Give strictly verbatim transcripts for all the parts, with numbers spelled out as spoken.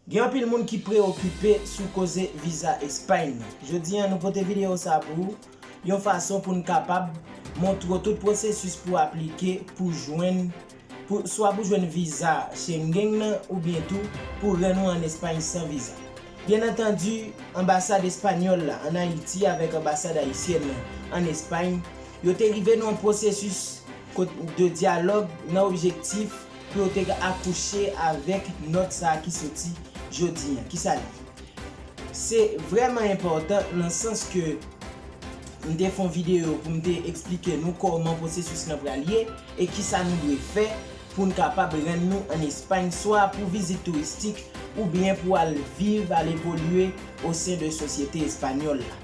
Gen anpil moun ki preokipe sou koze viza Espay nan. Jodi a, nou pote videyo sa pou ou, yon fason pou n kapab montre w tout pwosesis pou aplike pou jwenn, pou, swa pou jwenn viza Schengen nan, oubyen tou pou rann ou ann Espay san viza. Byen antandi, anbasad espanyòl la ann Ayiti avèk anbasad ayisyèn nan ann Espay, yo te rive nan yon pwosesis kot-, de dyalòg nan objektif pou yo te ka akouche avèk nòt sa a ki soti jodi a. Kisa l ye? Se vrèman enpòtan nan sans ke m te fè yon videyo pou m te eksplike nou kòman pwosesis lan pral ye e kisa nou dwe fè pou n kapab rann nou ann Espay, swa pou vizit touristik oubyen pou al viv, al evolye o sen de sosyete espanyòl la.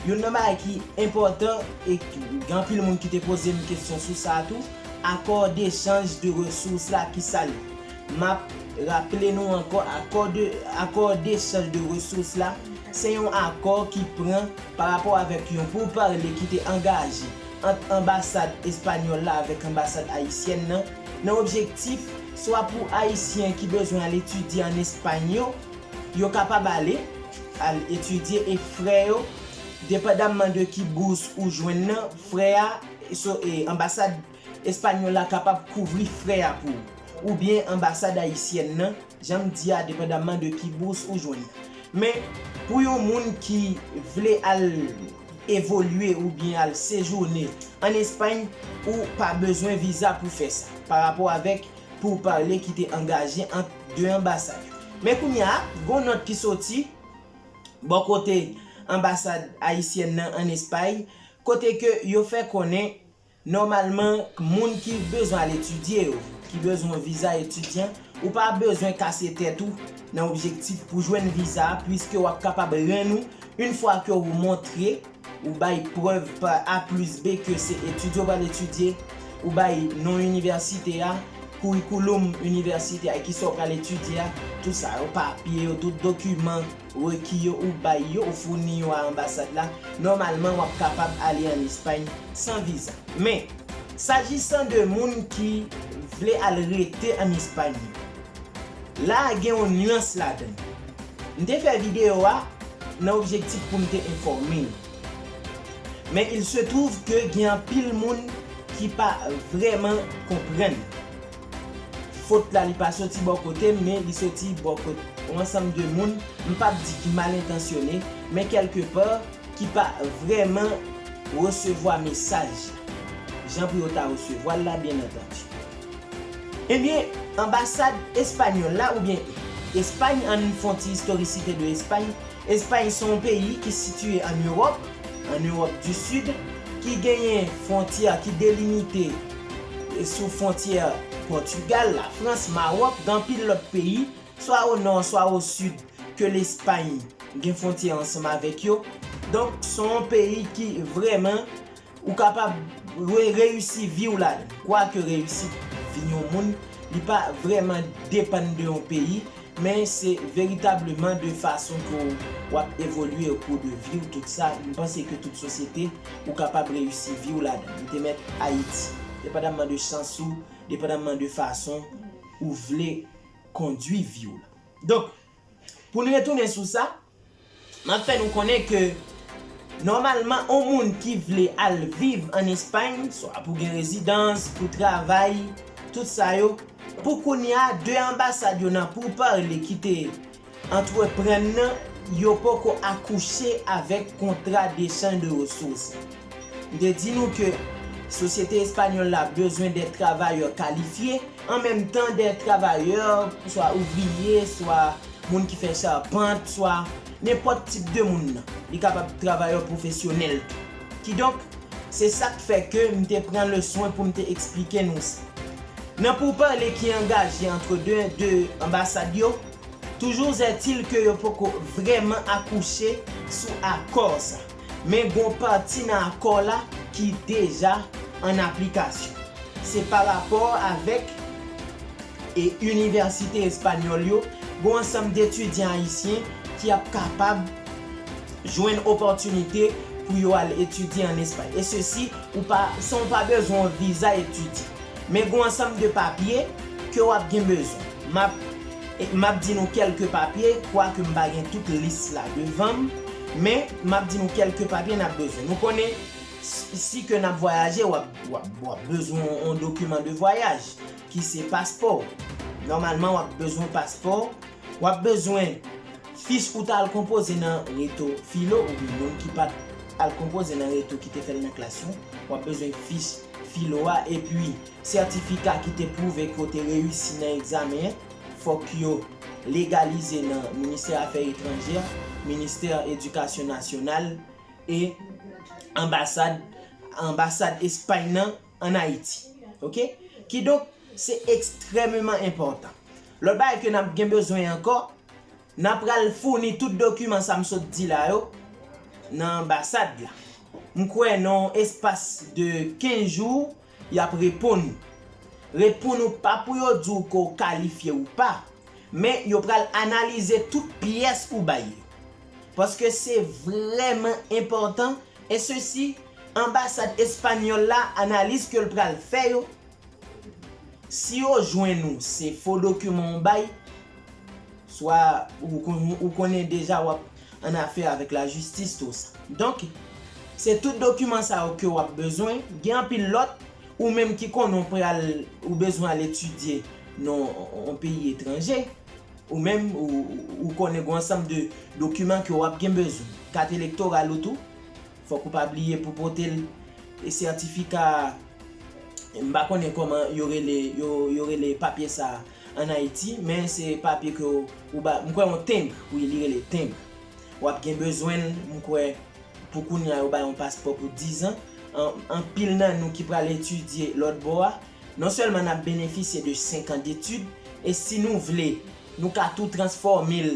Youn nan bagay ki enpòtan e ki, gen anpil moun ki te poze m kesyon sou sa a tou, akò dechanj de resous la, kisa l ye? M ap raple nou ankò, akò de, akò dechanj de resous la, se yon akò ki pran pa rapò avèk yon poupale ki te angaje ant anbasad espanyòl la avèk anbasad ayisyèn nan, nan objektif swa pou Ayisyen ki bezwen al etidye ann Espay yo, yo kapab ale, al etidye e frè yo, depandamman de ki bous ou jwenn nan, frè a, so, e, anbasad espanyòl la kapab kouvri frè a pou ou, oubyen anbasad ayisyèn nan, jan m di a, depandamman de ki bous ou jwenn nan. Men, pou yon moun ki vle al evolye oubyen al sejounen ann Espay, ou pa bezwen viza pou fè sa, pa rapò avèk poupale ki te angaje ant de anbasad yo. Men kounye a, gon nòt ki soti bò kote anbasad ayisyèn nan ann Espay, kote ke yo fè konnen, nòmalman, moun ki bezwen al etidye yo, ki bezwen yon viza etidyan, ou pa bezwen kase tèt ou nan objektif pou jwenn viza a, piske w ap kapab rann ou, yon fwa ke ou montre, ou bay prèv pa A plis B ke se etidye w pral etidye, ou bay non inivèsite a, kourikouloum inivèsite a, kisa w pral etidye a, tout sa yo, papye yo, tout dokiman reki yo, ou bay yo, ou founi yo a anbasad la, nòmalman w ap kapab ale ann Espay san viza. Men, sajisan de moun ki vle al rete ann Espay yo, la a gen yon nyans ladan l. M te fè videyo a nan objektif pou m te enfòme nou. Men il se trouve ke gen anpil moun ki pa vrèman konprann. Fot la, li pa soti bò kote m, men li soti bò kote yon ansanm de moun, m p ap di ki mal entansyone, men kèlke pa, ki pa vrèman resevwa mesaj jan pou yo ta resevwa l la, byen antandi. Ebyen, anbasad espanyòl la, oubyen Espay, ann fè yon ti istorisite de Espay. Espay se yon peyi ki sitiye ann Ewòp, ann Ewòp di Sid, ki genyen fwontyè ki delimite sou fwontyè Pòtigal, Lafrans, Mawòk, gen anpil lòt peyi, swa o nò, swa o sid, ke Lespay gen fwontyè ansanm avèk yo. Donk, se yon peyi ki vrèman ou kapab re-, reyisi vi w ladan. Kwake reyisit vi yon moun, li pa vrèman depann de yon peyi, men se veritableman de fason ke w ap evolye okou de vi w, tout sa. M panse ke tout sosyete, ou kapab reyisi vi w ladan. Ou te mèt Ayiti, depandamman de chans ou, depandamman de fason ou vle kondui vi w la. Donk, pou n retounen sou sa, m ap fè nou konnen ke nòmalman, yon moun ki vle al viv ann Espay, swa pou gen rezidans, pou travay, tout sa yo, pou kounye a, de anbasad yo nan poupale ki te antreprann nan, yo poko akouche avèk kontra dechanj de resous. M te di nou ke sosyete espanyòl la bezwen de travayè kalifye, an menm tan de travayè, swa ouvriye, swa moun ki fè chapant, swa nenpòt tip de moun nan. Li kapab travayè pwofesyonèl tou. Kidonk, se sa k fè ke m te pran le swen pou m te eksplike nou sa. Nan poupale ki angaje antre de, de anbasad yo, toujou ètil ke yo poko vrèman akouche sou akò sa. Men gon pati nan akò la ki deja an aplikasyon. Se pa rapò avèk e inivèsite espanyòl yo, gon ansanm de etidyan ayisyen ki ap kapab jwenn opòtinite pou yo al etidye ann Espay. E sesi, ou pa, san w pa bezwen yon viza etidyan. Men gon ansanm de papye ke w ap gen bezwen. M ap E m ap di nou kèlke papye, kwake m pa gen tout lis la devan m, men m ap di nou kèlke papye n ap bezwen. Nou konnen, si, si ke n ap vwayaje, w ap, w ap, w ap bezwen yon dokiman de vwayaj, ki se paspò w. Nòmalman, w ap bezwen paspò w, w ap bezwen fich ou t al konpoze nan reto filo, oubyen moun ki pa t al konpoze nan reto ki te fè l nan klas yo, w ap bezwen fich filo a, epi sètifika ki te pwouve ke w te reyisi nan egzamen an, fòk yo legalize nan Ministè Afè Etranjè, Ministè Edikasyon Nasyonal e anbasad, anbasad Espay nan ann Ayiti. Oke? Kidonk, se ekstrèmeman enpòtan. Lòt bagay ke n ap gen bezwen ankò, n ap pral founi tout dokiman sa m sot di la yo nan anbasad la. M kwè nan yon espas de kenz jou, y ap reponn ou. Reponn ou pa pou yo di w ke w kalifye ou pa, men yo pral analize tout pyès ou bay yo. Paske se vrèman enpòtan, e sesi, anbasad espanyòl la, analiz ke l pral fè yo, si yo jwenn ou, se fo dokiman w bay, swa ou kon-, ou konnen deja w ap an afè avèk lajistis, tou sa. Donk, se tout dokiman sa yo ke w ap bezwen. Gen anpil lòt, ou menm ki konnen w pral, ou bezwen al etidye nan yon peyi etranje, ou menm, ou, ou, ou konnen gen yon ansanm de dokiman ke w ap gen bezwen. Kat elektoral ou tou, fòk ou pa bliye pou pote l, e sètifika, m pa konnen kòman yo rele, yo, yo rele papye sa ann Ayiti, men se papye ke w, ou ba, m kwè yon tenb, wi, li rele tenb. W ap gen bezwen l, m kwè, pou kounye a, yo bay yon paspò pou diz an. An, anpil nan nou ki pral etidye lòt bò a, non sèlman n ap benefisye de senk an detid, e si nou vle, nou ka tou transfòme l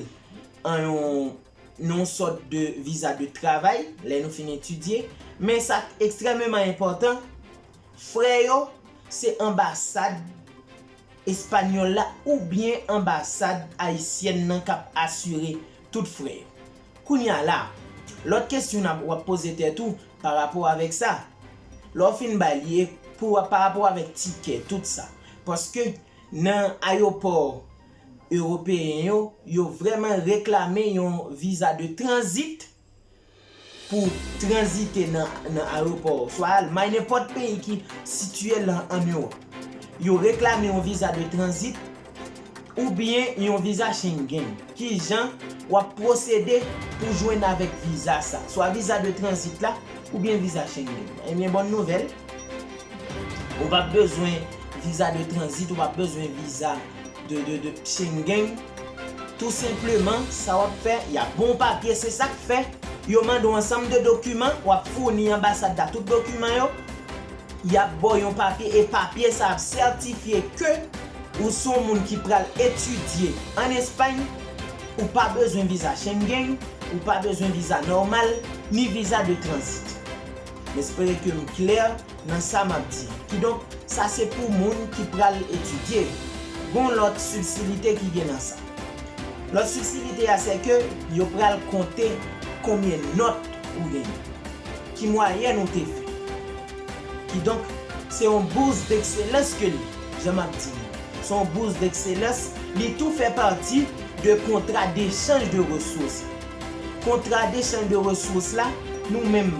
an yon, nan yon sòt de viza de travay, lè nou fin etidye. Men sa k ekstrèmeman enpòtan, frè yo, se anbasad espanyòl la oubyen anbasad ayisyèn nan k ap asire tout frè yo. Kounye a la, lòt kesyon n ap, w ap poze tèt ou pa rapò avèk sa. Lè w fin bay li, e pou, pa rapò avèk tikè, tout sa. Paske nan ayewopò ewopeyen yo, yo vrèman reklame yon viza de tranzit pou tranzite nan, nan ayewopò, swa al may nenpòt peyi ki sitiye lan ann Ewòp. Yo reklame yon viza de tranzit oubyen yon viza Schengen. Kijan w ap pwosede pou jwenn avèk viza sa? Swa viza de tranzit la oubyen viza Schengen. Ebyen, bòn nouvèl, ou p ap bezwen viza de tranzit, ou p ap bezwen viza de, de, de Schengen. Tou senpleman, sa w ap fè, y ap ba w papye, se sa k fè yo mande w ansanm de dokiman, w ap founi anbasad la tout dokiman yo, y ap ba w yon papye, e papye sa ap sètifye ke ou se yon moun ki pral etidye ann Espay, ou pa bezwen viza Schengen, ou pa bezwen viza nòmal, ni viza de tranzit. M espere ke m klè nan sa m ap di. Kidonk, sa se pou moun ki pral etidye. Gon lòt sibtilite ki gen nan sa. Lòt sibtilite a, se ke yo pral konte konbyen nòt ou genyen, ki mwayèn ou te fè. Kidonk, se yon bourse d'excellence ke li, jan m ap di nou. Se yon bourse d'excellence, li tou fè pati de kontra dechanj de resous. Kontra dechanj de resous la, nou menm,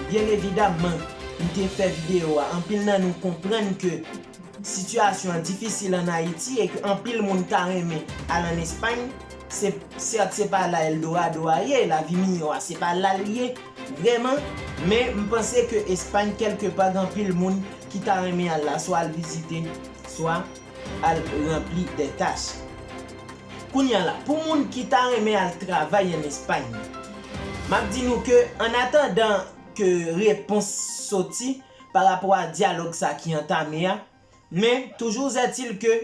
byen evidaman, m te fè videyo a, anpil nan nou konprann ke sitiyasyon an difisil ann Ayiti e ke anpil moun ta renmen al ann Espay. Se, sèt, se pa la Eldorado a ye, lavi miyò a, se pa la l ye vrèman, men m panse ke Espay, kèlkepa, gen anpil moun ki ta renmen al la, swa al vizite, swa al ranpli de tach. Kounye a la, pou moun ki ta renmen al travay ann Espay, m ap di nou ke, an atandan ke repons soti pa rapò a dyalòg sa ki antame a, men toujou ètil ke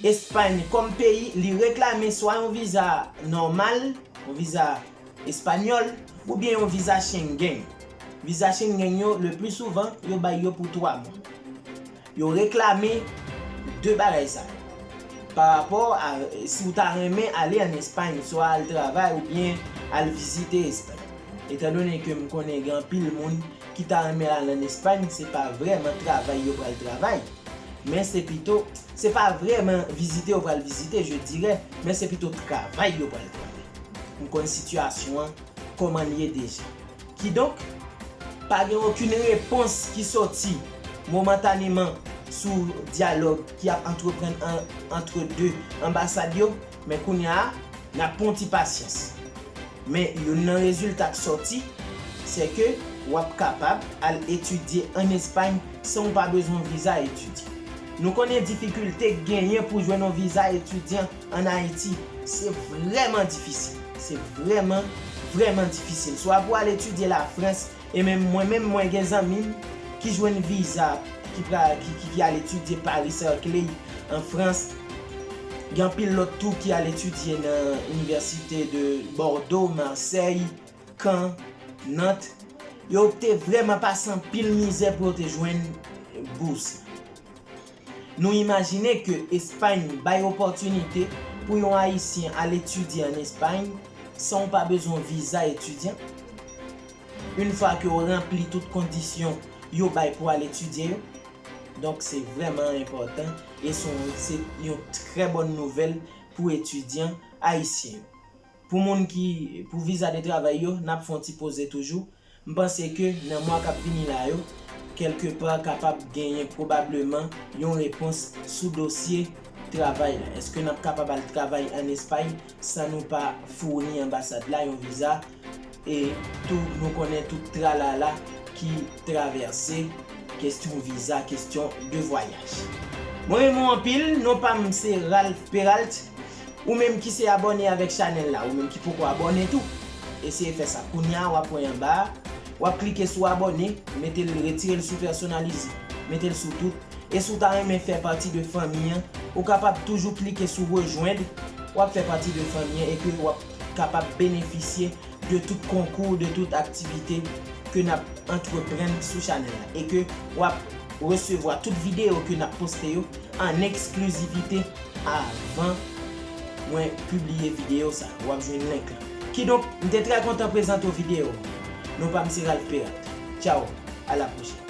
Espay, kòm peyi, li reklame swa yon viza nòmal, yon viza espanyòl, oubyen yon viza Schengen. Viza Schengen yo, le pli souvan, yo bay yo pou twa mwa. Yo reklame de bagay sa yo. Pa rapò a si w ta renmen ale ann Espay, swa al travay oubyen al vizite Espay. Etandone ke m konnen gen anpil moun ki ta renmen al ann Espay, se pa vrèman travay yo pral travay, men se pito Se pa vrèman vizite yo pral vizite, je dirais, men se pito travay yo pral travay. M konn sitiyasyon an, kòman l ye deja. Kidonk, pa gen okenn repons ki sòti momantaneman sou dyalòg ki ap antreprann an, antre de anbasad yo, men kounye a, n ap pran yon ti pasyans. Men youn nan rezilta k sòti, se ke w ap kapab al etidye ann Espay san w pa bezwen viza etidyan. Nou konnen difikilte k genyen pou jwenn yon viza etidyan ann Ayiti. Se vrèman difisil. Se vrèman, vrèman difisil. Swa pou al etidye Lafrans, e menm mwen menm mwen gen zanmi m ki jwenn viza, ki, pra, ki, ki, ki al etidye Paris Saclay an Frans. Gen anpil lòt tou ki al etidye nan inivèsite de Bordeaux, Marseille, Caen, Nantes. Yo te vrèman pase anpil mizè pou yo te jwenn bous. Nou imajine ke Espay bay opòtinite pou yon Ayisyen al etidye ann Espay san w pa bezwen viza etidyan, yon fwa ke w ranpli tout kondisyon yo bay pou al etidye yo. Donk, se vrèman enpòtan e se yon, se yon trè bòn nouvèl pou etidyan ayisyen yo. Pou moun ki, pou viza de travay yo, n ap fè yon ti poze toujou. M panse ke nan mwa k ap vini la yo, kèlkepa kapab genyen pwobableman yon repons sou dosye travay la. Èske n ap kapab al travay ann Espay san nou pa founi anbasad la yon viza? E tou, nou konnen tout tralala ki travèse kesyon viza, kesyon de vwayaj. Mwen renmen w anpil, non pa m se Ralph Peralt. Ou menm ki se abòne avèk chanèl la, ou menm ki poko abòne tou, eseye fè sa kounye a, w ap wè anba a, w ap klike sou abòne, mete l, retire l sou pèsonalize, mete l sou tout. E si w ta renmen fè pati de fanmi an, ou kapab toujou klike sou rejwenn, w ap fè pati de fanmi an e ke w ap kapab benefisye de tout konkou, de tout aktivite ke n ap antreprann sou chanèl la e ke w ap resevwa tout videyo ke n ap poste yo an eksklizivite avan mwen pibliye videyo sa. W ap jwenn link la. Kidonk, m te trè kontan prezante w videyo. Non pa m se Ralph Peralt. Tchao, a la pwochèn.